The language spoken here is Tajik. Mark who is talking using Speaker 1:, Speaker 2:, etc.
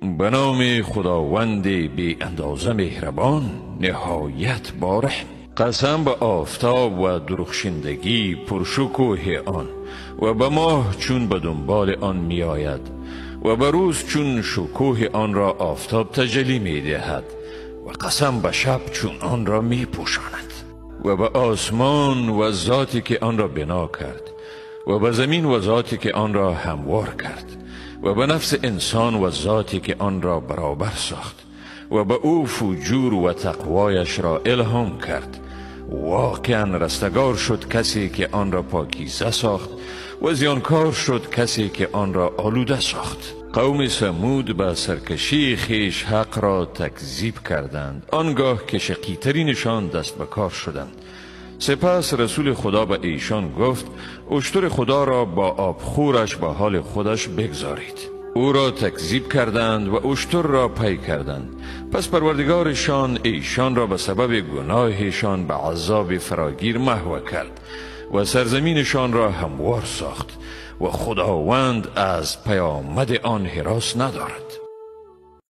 Speaker 1: Ба номи Худованди беандоза меҳрабон, ниҳоят бораҳм. Қасам ба офтоб ва дурахшандагии пуршукӯҳи он, ва ба моҳ чун ба дунболи он меояд, ва ба рӯз чун шукӯҳи онро офтоб таҷаллӣ медиҳад, ва қасам ба шаб чун онро мепӯшонад, ва ба осмон ва зоте ки онро бино кард, ва ба замин ва зоте ки онро ҳамвор кард, ва ба нафси инсон ва зоте ки онро баробар сохт, ва ба ӯ фуҷур ва тақвояшро илҳом кард. Воқеан растагор шуд касе ки онро покиза сохт, ва зиёнкор шуд касе ки онро олуда сохт. Қавми Самуд ба саркашии хеш ҳақро такзиб карданд, он гоҳ ки шақитаринашон даст ба кор шуданд. Сипас расули Худо ба эшон гуфт: уштури Худоро бо обхӯраш ба ҳоли худаш бигзоред. Ӯро такзиб карданд ва уштурро пай карданд. Пас Парвардигорашон эшонро ба сабаби гуноҳашон ба азоби фарогир маҳв кард ва сарзаминашонро ҳамвор сохт, ва Худованд аз паёмади он ҳарос надорад.